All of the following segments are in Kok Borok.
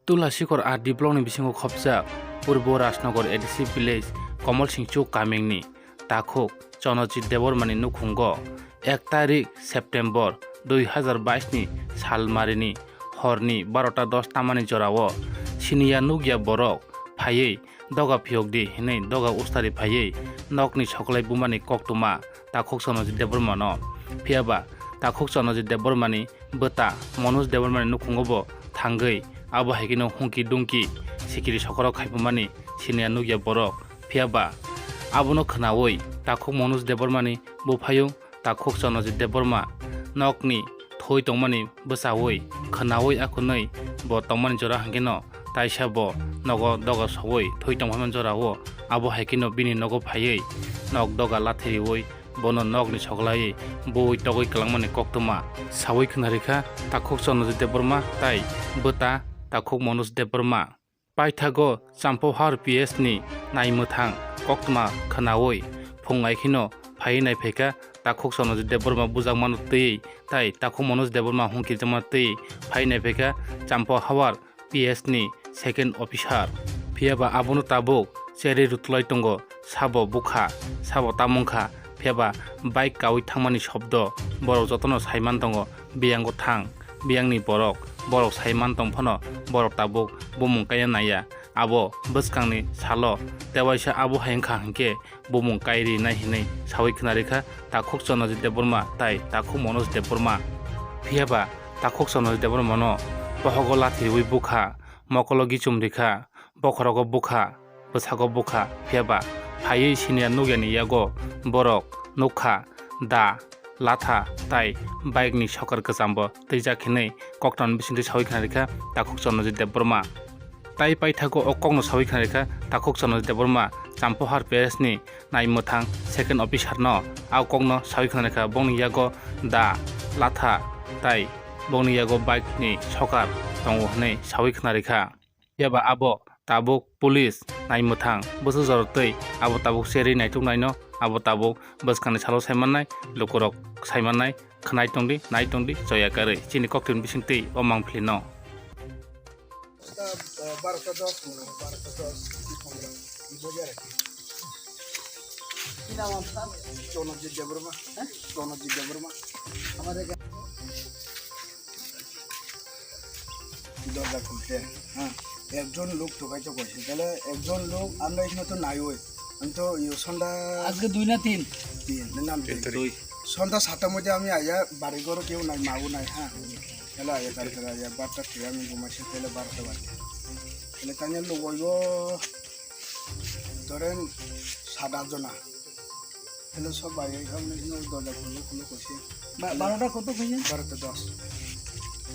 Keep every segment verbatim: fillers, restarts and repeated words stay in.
Tulasikor R D block ni bisingo khopjak Purbo Rajnagar A D C village Komol Singchu kamingni takhuk Chonojit Debbarmani nukhungo ek tarik September dui hazar bais ni salmarini horni barota dos tamani jorao siniya nukya borok phaiwi doga phiyokdi hinwi doga ustari phaiwi nokni soklai bumani koktwma takhuk Chonojit Debbarmano. Phiyaba takhuk Chonojit Debbarmani bwta Manoj Debbarmani nukhungo bo thangwi abo hai kheno hungki dungki sikiri sokorok khaipumani siniya nukya borok. Phiyaba abono khwnawi takhuk Manoj Debbarmani buphayung takhuk Chonojit Debbarma nokni thwi tongmani bwchawi khwnawi akhunwi bo tongmani jora hwnkhe no taisa bo nogo doga sowi thwi tongmani jorao abo hai kheno bini nogo phaiwi nok doga lathiriwi bono nokni soklaiwi bui togwi kwlangmani koktwma sawi khwnarikha takhuk Chonojit Debbarma tai bwta takhuk Manoj Debbarma. Paithago Champohar P S ni naimwthang koktwma khwnawi phung ai kheno phaiwi naiphaikha takhuk Chonojit Debbarma bujakmano twiwi tai takhuk Manoj Debbarma hungkirjakmano twiwi phaiwi naiphaikha Champohar P S ni second officer. Phiyaba abono tabuk cherwi rwtwlai tongo, sabo bukha, sabo tamungkha, phiyaba bike kawi thangmani shobdo borok jotono saiman tongo, biyango thang, biyangni borok, borok saiman tong phano borok tabuk bumung kaiya naiya. Abo bwskangni salo tewaisa abo hai wngkha hinkhe bumung kai rinai hinwi sawi khwnarikha takhuk Chonojit Debbarma tai takhuk Manoj Debbarma. Phiyaba takhuk Chonojit Debbarmano bohogo lathiriwi bukha, mokolo gichum rikha, bokhorogo bukha, bwsago bukha, phiyaba phaiwi siniya nukyani yago borok nukha da, latha tai bike ni sokar kwchambo twijak hinwi koktwma bisingtwi sawi khwnarikha takhuk Chonojit Debbarma. Tai paithago o kokno sawi khwnarikha takhuk Chonojit Debbarma Champohar P S ni naimwthang second officer no. A kokno sawi khwnarikha bongni yago da, latha tai bongni yago bike ni sokar tongo hinwi sawi khwnarikha. Phiyaba abo tabuk police naimwthang bwswk jorotwi abo tabuk cherwi naituk naino, abo tabuk bwskangni salo saimannai, lukurok saimannai, khwnai tongdi, nai tongdi, choya karwi chini koktwini bisingtwi o mangpili no. বারোটা দশ মনে হয়, বারোটা দশ কি পনেরো, এই বাজে আর কি। কি নাম আপনার? প্রণজিৎ দেববর্মা। হ্যাঁ? প্রণজিৎ দেববর্মা। আমাদের এখানে দরজা খুলতে, হ্যাঁ, একজন লোক ঢোকাইতে কইছে। তাহলে একজন লোক, আমরা এখানে তো নাই ওই, আমি তো ইয়ে সন্ধ্যা আজকে দুই না তিন? তিন, না, না, তিন তারিখ। দুই। সন্ধ্যা সাতটার মধ্যে আমি আইয়া বাড়ি ঘরও কেউ নাই, মাও নাই, হ্যাঁ। তাহলে আইয়া তারপরে আইয়া বারোটা থেকে আমি ঘুমাইছি, তাহলে বারোটা বাজে। তাহলে তাই লোক হইব ধরেন সাত আট জনা। তাহলে সব বাইরে, এখানে দরজা খুলবো, খুলে কইছে। বা-, বারোটা কত কইছেন? বারোটা দশ।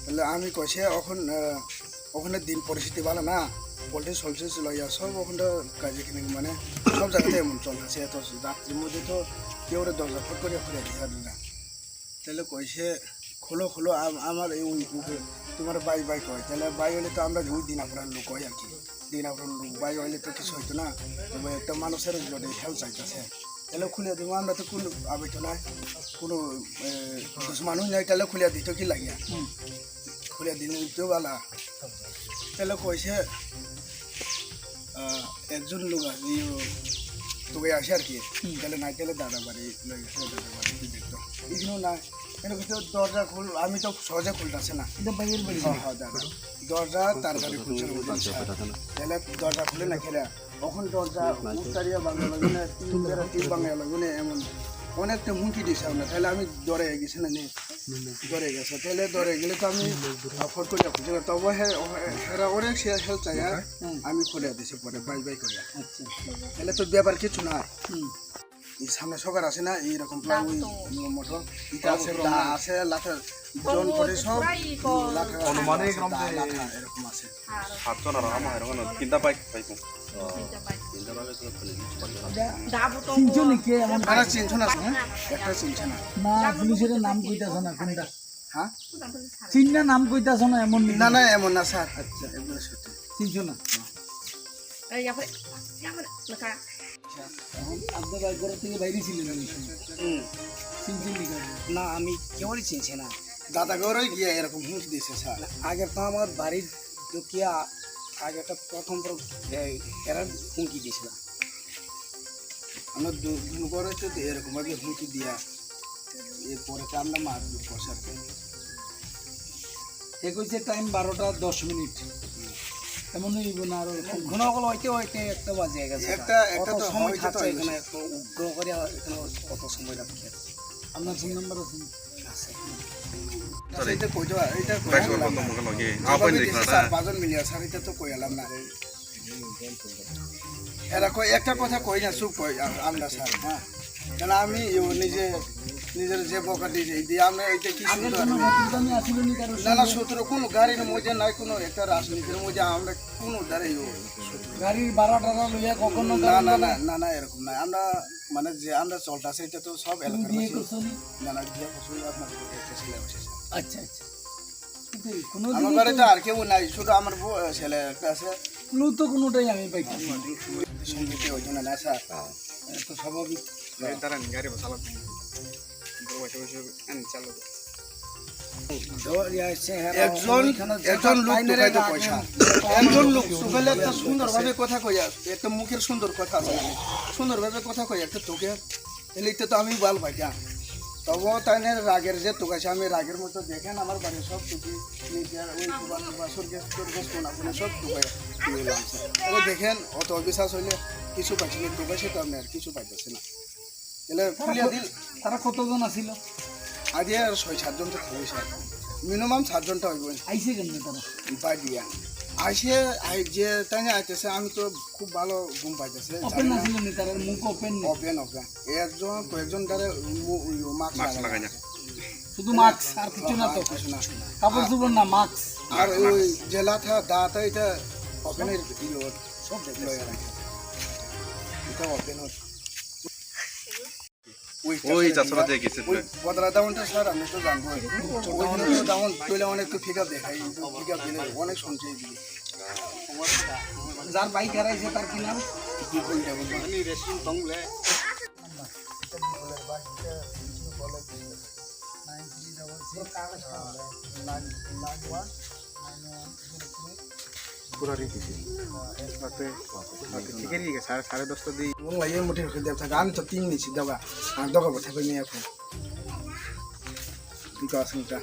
তাহলে আমি কইছে, এখন, আহ, ওখানে দিন পরিস্থিতি ভালো না, পোল্ট্রি সোল্ট্রি লইয়া সব ওখানে কাজে কিনে মানে সব জায়গাতে এমন চলতেছে। এত রাত্রির মধ্যে তো কেউ ওরা দরজা ফট করে খুলে দিতে পারবে না। তাহলে কইছে, "খোলো, খোলো, আম-, আমার এই ওই, ওই, তোমার ভাই, ভাই কয়।" তাহলে ভাই হলে তো আমরা ওই দিন আপনার লোক হয় আর কি। দিন আপনার লোক, ভাই হইলে তো কিছু হইতো না। তবে একটা মানুষের যদি হেল্প চাইতেছে, তাহলে খুলে দেবো। আমরা তো কোনো আবেগ নাই, কোনো, এ, দুশমন নাই, তাহলে খুলে দিত কি লাগিয়া? হুম। খুলে দিলে তো ভালো। তাহলে কইছে, আহ, একজন লোক আছে, ইয়ে, তোকে আসে আর কি। হুম। তাহলে নাই, তাহলে দাদা বাড়ি লই গেছে, দাদা বাড়ি কি দেখতো? এগুলো নাই। এনে কিছু দরজা খুল, আমি তো সহজে খুলতেছে না। এটা বাইরের বাড়ি। হ্যাঁ, হ্যাঁ, দাদা। দরজা তাড়াতাড়ি খুলছে না, বুঝলি স্যার? তাহলে দরজা খুলে না খেলে। এখন দরজা উত্তারিয়া বাংলা লাগে না, তিন বেড়া তিন বাংলা লাগে না, এমন অনেকটা হুমকি দিছে আমরা। তাহলে আমি ডরে গেছি না, নেই? ডরে গেছে। তাহলে ডরে গেলে তো আমি ফট করে খুলছি না। তবে হে-, হে-, হেরা অনেক সে হেল্প চাই, হ্যাঁ? হুম। আমি খুলে দিছি পরে, বাই বাই করে। আচ্ছা। তাহলে তো ব্যাপার কিছু না। হুম। এই সামনে সকার আছে না, এইরকম প্রায় ওই মোটর, ইটা আছে, দা আছে, লাঠা, জন পড়ে সব, লাঠা, অনুমানিক দা, লাঠা এরকম আছে। সাতজন আর আমার এরকম তিনটা বাইক পাইবো। তিনটা বাইক। তিনটা বাইক তো খুলে দিচ্ছি। চিনছো নি কে এমন? আরে চিনছো না, হ্যাঁ? একটা চিনছে না। না, পুলিশের নাম কইতাছ না কোনটা? হ্যাঁ? চিন্না নাম কইতাছ না এমন নি? না, না, এমন না, স্যার। আচ্ছা। এগুলো সত্যি। চিনছো না? এই, ইয়াপরে, ইয়াপরে, লেখা। এখন আপনারা ঘর থেকে বাইরে ছিলেন ওই সময়? হুম। চিনছেন নি কাউকে? না, আমি কেউরই চিনছি না। দাদা ঘরে গিয়ে এরকম হুমকি দিয়েছে, স্যার। আগে তো আমার বাড়ির তো কিয়া আগে তো প্রথম প্রথম এই এরা হুমকি দিয়েছিল। আমরা দু-, দুর্বল হচ্ছে তো এরকম ভাবে হুমকি দিয়া, এরপরে তো আমরা মারধর করছে আর কি। একুশে টাইম বারোটা দশ মিনিট, এমন হইব না আরো। ঘন ঘন হইতে হইতে একটা বাজে গেছে। একটা, একটা কত তো সময় হইতে তো থাকছে হইবে। এখানে, এত উগ্র করে এখানে কত সময় রাখছে? আপনার ফোন নাম্বার আছে? আছে। আচ্ছা, এটা কইতো, এটা কইতো। Back to back, চার পাঁচজন মিলিয়া, স্যার, এটা তো কইলাম না। এরা কই, একটা কথা কই না, চুপ কই, আ-, আমরা স্যার, হ্যাঁ। কারণ আমি ইউ নিজে, নিজের যে বকা দিয়ে যাই, দিয়ে আমরা এটা কি আগের সুন্দর কোনো আমি ঘটনা আমি আসলে নি কারণ না, না, সূত্র কোনো গাড়ির মধ্যে নাই, কোনো একটা রাজনীতির মধ্যে আমরা কোনো দ্বারা ইউ সূত্র। গাড়ির ভাড়া টাড়া লইয়া কখনো না, না, না, না, না, এরকম না। আমরা মানে যে আমরা চলতেছে, এটা তো সব এলাকার বিয়ে মাঝে। করছো নি? না, না, বিয়ে করছো না, আপনার একটা ছেলে আছে, স্যার। আচ্ছা, আচ্ছা। কিন্তু কোনো আমার দিনই বাড়িতে তো আর কেউ নাই, শুধু আমার বউ, ছেলে একটা আছে। ক্লু তো কোনোটাই আমি পাইতেছি না। সম্পত্তি ওই জন্য না, স্যার। হ্যাঁ। এ তো স্বাভাবিক। এই দাঁড়ান, গাড়ি বসালাম। বউ বসে বসে আন, চালু। একজন, একজন লোক ঢুকাইতে পয়সা। একজন লোক ঢুকাইলে একটা সুন্দরভাবে কথা কইয়া, একটা মুখের সুন্দর কথা আছে না? সুন্দরভাবে কথা কইয়া একটা তোকে, তাহলে এটা তো আমি বাল পাইতাম। তবুও তাই না রাগের যে তোকাছে, আমি রাগের মতো দেখেন আমার বাড়ির সব কিছু, নিজের ওই বাসন গ্যাস, টোর গ্যাস, কোনা কোনা সব ঢুকাই দিয়ে এলাম। ও দেখেন, অত অবিশ্বাস হইলে কিছু পাইছি না, তোকাছে তো আমি আর কিছু পাইতেছি না। তাহলে তারা খুলিয়া ক-, দিল। তারা কতজন আছিল? আজ আর ছয় সাতজন তো থাকবে স্যার, মিনিমাম সাতজনটা হইব। আইসে কেমনে তারা? বাদ দিয়া। আইসে, আই-, যে তাই না আইতেছে, আমি তো খুব ভালো ঘুম পাইতেছে, ওপেন জানি না। আছিল নি তারা? মুখ ওপেন নি? Open, open. একজন, কয়েকজন তারা মু-, ইয়ো, মাস্ক মাস্ক লাগাই লাগাই না। আছে। শুধু মাস্ক আর কিছু না তো? আর কিছু না। কাপড় চোপড় না, মাস্ক। আর ওই যে লাথা, দাঁত, এটা ওপেনের ইয়ে, সব দেখে। এটা ওপেন ওর। ওই ওই চাচা চাচারা দিয়ে গেছে ওই প্রায়। বদলা ডাউনটা স্যার, আমি তো জানবো। ওইখানে তো ডাউন তুলে অনেক তো পিক আপ দেখাই, পিক আপ দিলে অনেক শুনছে এদিকে। যার বাইক হারাইছে তার কি নাম? কি বলতে হবে? Nine three double six, nine one, zero three. Pura ready. Mate, mate, ঠিক আছে, সাড়ে, সাড়ে দশটা দিয়ে। Wng lai ye muthi khe dep thaga, ang to tin ni si doga. Ang doga bo thapai ni ako. Bika singka.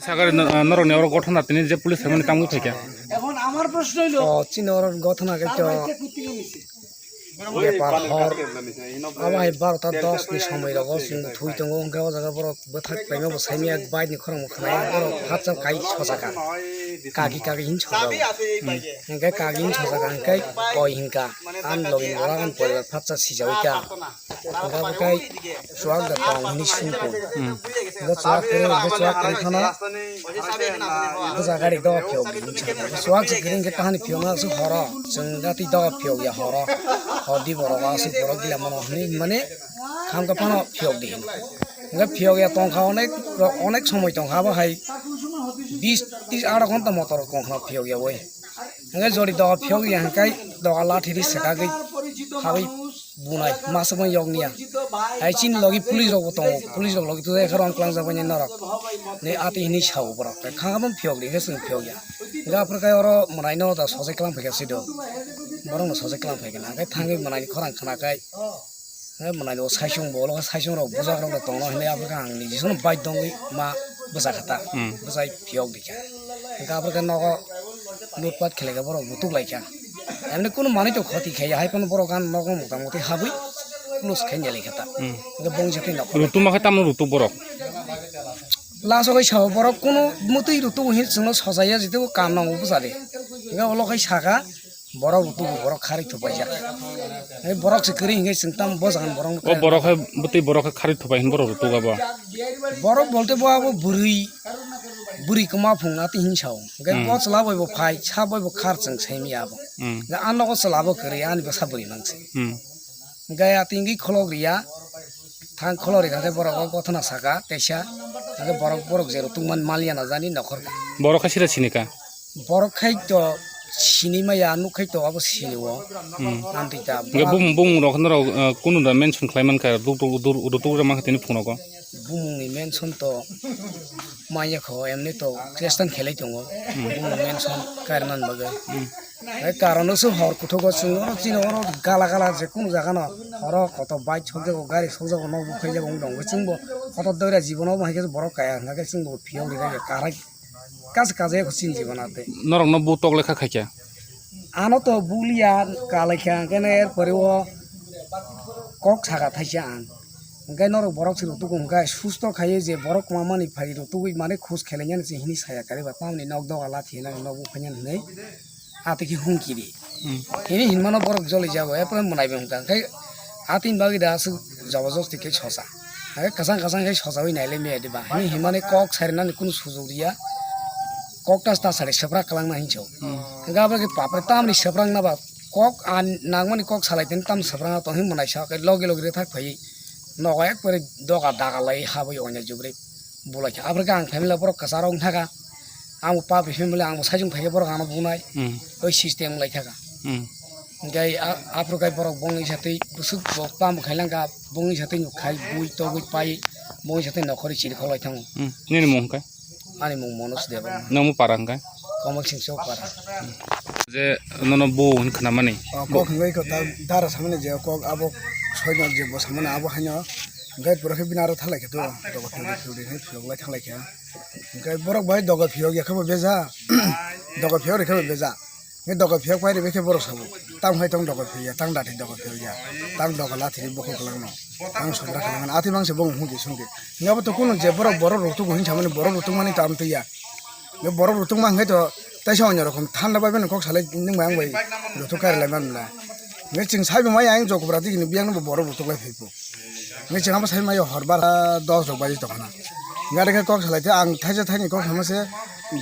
Sagari no-, norokni oro gothona tini je police phaimani tamwi phaikha. এখন আমার প্রশ্ন হইল, ও, chini oro gothona khe to. Bepar hor. Abo hai barota dos ni somoi rogo chwng thwi tongo, hwnkhe o jaga borok bwthak paima bo saimaya, bike ni khorang bo khwnaya, borok hapsa kai sojaka. Kagi kagi hin sojago. Hwnkhe kagi hin sojaka hwnkhe koi hinka. Ang logi ni borok ang poribar hapsa sijawi ka. Hwnkhe abo kai chuwak da tong hwnwi sungkun. Hwnkhe chuwak kwrwi, hwnkhe chuwak kwrwi phano. Bwsa gari doga phiyok di hinwi sa. Chuwak se kwrwi hwnkhe tahani phiyokna aswk horo. Chwng jati doga phiyok ya horo. Hor di borok aswk borok gila mano hinwi mane khamkha phano phiyok di hinwi. Hwnkhe phiyok ya tongkha onek, onek somoi tongkha abo hai bis tris atharo ghonta motor tongkha phiyok ya oi. Hwnkhe jori doga phiyok ya hwnkhe doga lathi ri swkagwi habwi bunai, masa bo yok niya. Hai chini logi police rok bo tongo, police rok logi tei khorang twlang jak bai norok. Ni ati hini sao borok, kha bo phiyok di, hwnkhe chwng phiyok ya. Hwnkhe aphuru khe oro mwnai no da sojai klang phaikha sido. Borok no sojai klang phaikha na, hwnkhe thangwi mwnai ni khorang khna khai. Hwnkhe mwnai o saisung bo, o saisung rok bwsajak rok tongno hinwi aphuru khe ang ni jisung bai tongwi ma bwsa kha ta. Hmm. Bwsai phiyok di kha. Hwnkhe aphuru khe nogo lutpat khwlai khe borok butuk lai kha. Emni kunu manwi to khoti khaiya, hai phano borok ang nogo mota moti habwi close khai ya lai kha ta. Hmm. Hwnkhe bongsa twi nok. Rutuk ma khe tamo rutuk borok? Last o khe sao borok kunu mwtwi rutuk hin chwngno sajaya jitwi o kam nango bwsa de. Hwnkhe ulo khai saka borok rutuk borok kharwi thupaijak. Hwnkhe borok se kwrwi hwnkhe chwng tamo bwsa khan borok. O borok hai bwtwi borok khe kharwi thupai hin borok rutuk abo. Borok bolte bo abo bwrwi, bwrwi kwma phung ati hin sao. Hwnkhe hmm. Bo chwla bai bo phai, sa bai bo khar chwng saimaya abo. Hmm. Hwnkhe a nogo chwla bo kwrwi, ani bwsa bwrwi mang se. Hmm. Hwnkhe a tingwi kholok riya, thang kholok rikha khe borok o gothona saka, teisa, hwnkhe borok, borok jero tungmani maliya na jani nokhor kha. Borok khe sira sini kha? Borok khai to Sini maya nuk khai to abo sini o. Hmm. Amtwi ta. Hwnkhe bumung, bumung rok norok, uh, kunu da mention khlai mankha, ruk, ruk, ruk, ruk, ruk, ruk, mankha tini phungo. Bumung ni mention to manya kho, emni to Christian khelai tongo. Hmm. Bumung mention karman bagwi. Hmm. Hai karon no se hor kuthok o chwng oro chini oro gala gala je kunu jaga no horo koto bike sok jago, gari sok jago, nok bukhai jago wng tongo. Chwng bo koto doira jibono bo hai khe borok kaya hwnkha khe chwng bo phiyok ri kha karai. Kas kaje ko sin jiban ate. Norok no bu tok lekha khaikya. Ano to bulia kalai kha, hwnkhe no er pore o kok saka thaisa ang. Hwnkhe norok borok se rutugo hwnkhe susto khaiwi je borok kwma mani phai rutugwi mani khus khelainani se hini saya kariba tamni nok doga lathi hinani nok buphainani hinwi. Ate khe hungkiri. Hmm. Hini hinmano borok joli jago, epre mwnai bai hungkha. Hwnkhe atini bagwi da aswk jobojosti khe sosa. Hwnkhe kwchang kwchang khe sosawi nailai maya diba. Hini hinmani kok sarinani kunu sujok riya. Kok tas tas sari swprak kwlangna hinso. Hmm. Hwnkhe abo khe papre tamni swprakna ba kok a nangmani kok salai tini tam swprakna tong hini mwnai sa khe logi logi rwthak phaiwi nogo ekbare doga daga lai habwi oina jubrwi bulai kha. Abo khe ang family borok kwcharo wng thaka. Ang bo papri family, ang bo saichung phai khe borok ano bunai. Hmm. Oi system lai thaka. Hmm. Hwnkhe a-, aphuru khe borok bongni satwi bwswk bo tamo khai langkha, bongni satwi nuk khai bui togwi pai, bongni satwi nokhorwi chiri kholai thango. Hmm. Nini mung khe? Ani mung Manoj Debbarma. Nang bo para hwnkhe? Kamal Singh Chowk para. Je nono bo hin khna mani. O kok hwnkhe ko ta dara samani je kok abo soino je bo samani abo haino hwnkhe pura khe bini aro thalai khe to dogo thudi thudi hai phiyok lai thalai khe. Hwnkhe borok bai dogo phiyok ya khe bo beja. Dogo phiyok rikhe bo beja. Hwnkhe dogo phiyok pai rikhe borok sabo. Tamo hai tong dogo phiyok ya, tang dati dogo phiyok ya. Tang dogo lathiri bokol kwlangno. Tang sobra kwlangno. Ati mangse bo hungki sungki. Hwnkhe abo to kunu je borok borok rutuk hin samani borok rutuk mani tam twi ya. Hwnkhe borok rutuk ma hwnkhe to taisa onyo rokom thanda bai bai kok salai nung bai ang bai rutuk kari lai man la. Hwnkhe chwng sai bo mai ang jok bwra twi hwnwi biyang no bo borok rutuk lai phai bo. Hwnkhe chwng abo sai mai hor bar dos rok baji tongkha na. Hwnkhe are khe kok salai te ang thaisa thaini kok sama se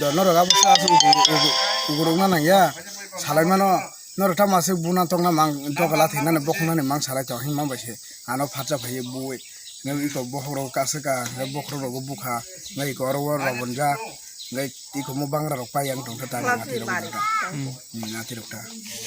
do norok abo se aswk ugu-, ugu-, ugurukna nang ya. Salai mano norok tamo aswk buna tongna mang doga lathi nani bokhok nani mang salai tong hwnma bai se ano phatsa phaiwi bui. Hwnkhe iko bokhok rok kasika hwnkhe bokhok rok bukha hwnkhe iko oro o robonjak hwnkhe. Twi komo bangra rok pai ang tongkha ta natirok wngkha. Hmm. Hmm, natirok ta.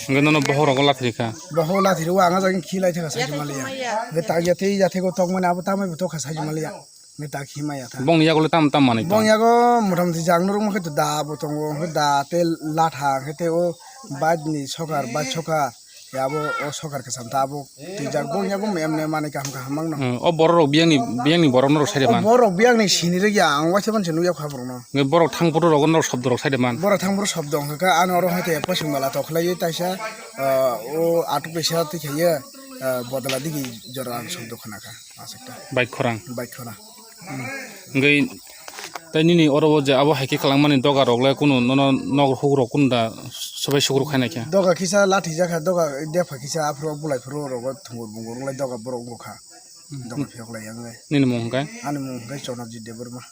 Hwnkhe nono bokhok rogo lathiri kha. Bokhok lathiri o ang ajak khi lai thaka sai maliya. Hwnkhe tak ya tei ya thego tokmani abo tamai bo tokha sai maliya. Hwnkhe tak khi maya tha. Bongni yago le tam tam manwi tong. Bong yago mota moti jang norok ma khe to da bo tongo. Hwnkhe da tei latha hwnkhe tei o bike ni sokar bike sokar. Ya abo o sokar kwcham ta abo twijak bo ya bo em ne manwi kaham kaham mangno. Hmm, o borok rok biyang ni, biyang ni borok norok sai de man. O borok biyang ni sini rwgya ang waisa ban se nukya kha borok no. Nge borok thang photo rok norok sobdo rok sai de man. Borok thang photo sobdo hwnkha khe ano oro hai te paising bala to khlai taisa, ah, o atuk kaisa twi khaiya, ah, bodol digi jora ang sobdo khna kha aswk ta. Bike khorang. Bike khorang. Hwnkhe tei nini oro o je abo hai khe kwlangmani doga rok le kunu nono nok huk rok kunu da sobai suk rok khainai khe? Doga kisa lathi jakha, doga depha kisa aphuru bulai phuru rogo thungur bungur wng lai doga borok wng kha. Hmm. Doga phiyok lai yang le. Nini mung hwnkhe? Ani mung hwnkhe Chonajit Debbarma.